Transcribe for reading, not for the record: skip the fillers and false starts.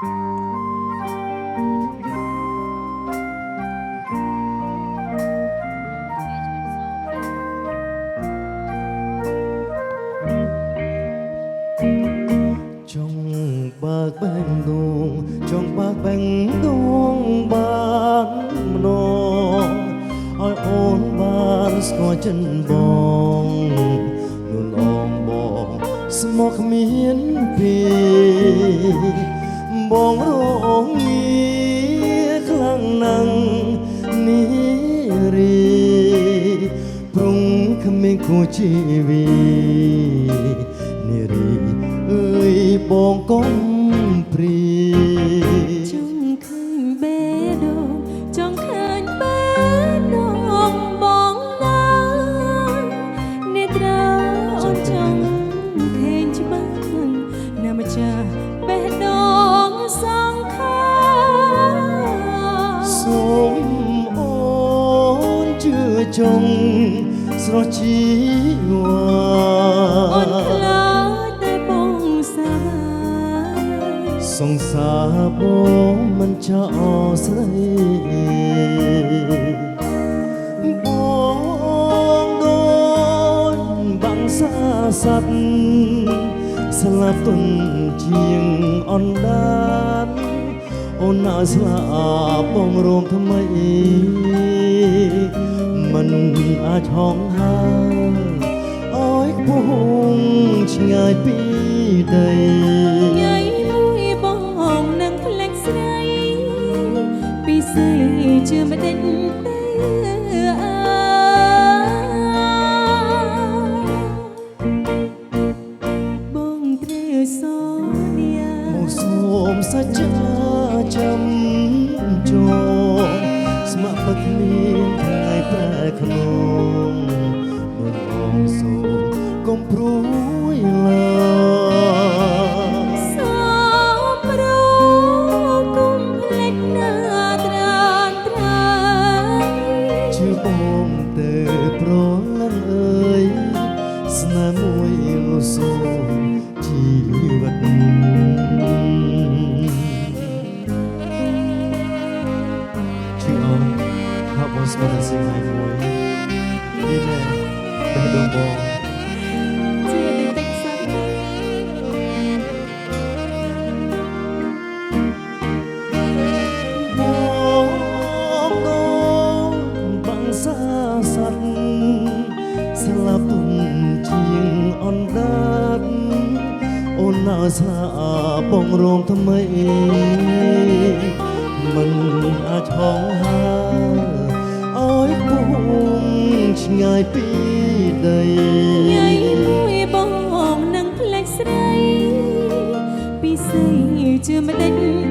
ចង់បើកបេះដូងចង់បើកបេះដូងបានម្ដងឲ្យអូនបានស្គាល់ចិនបងនួនអងបងស្មោះគ្មានពីបងរងងារខ្លាំងណាស់នេះរីព្រំគ្មានគូជីវីនារីអើយបងកុំព្រា ចង់ឃើញបេះដូងចង់ឃើញបេះដូងបងណានេត្រាអូនចង់ឃើញច្បាស់ណាម្ចាស់បេះដូងសងខាង សូមអូនជឿចង់ស្រស់ជីវ៉ា អូនខ្លាចតែបងសា សង្សារបងមិនចោលស្រីបងដូចបាំងសាសត្វស្លាប់ទុនជាងអណ្ដានអូនណាស្លាប់បងរួមថ្មីមិនអាចហងហើឲ្យខ្ពងឆ្ងាយពីដី ថ្ងៃមួយបងនឹងភ្លេចស្រីពីស័យជឿមិនដេចទៅអើបងត្រូវសនា មកសូមសច្ចាចាំចងស្ម័គ្រគ្មានថ្ងៃប្រែក្នុងមុនអងសូមកុំព្រួយឡើយ សូមប្រគុំភ្លេចណាត្រានត្រៃ ជឿបងទៅប្រលឹងអើយស្នេហ៍មួយលសូមជីវិតជឿអូនហាក់បងស្មានសិងថ្ងៃមួយនេះណែបេះដូងបង ជឿតិចតិចសិន បងដូចបាំងសាសត្វស្លាប់ទុនជាងអណ្ដាតអូនណាស្លាប់បងរងថ្មីមិនអាចហងហើឲ្យខ្ពងឆ្ងាយពីដី ថ្ងៃមួយបងនឹងភ្លេចស្រីពីស័យជឿមិនដេច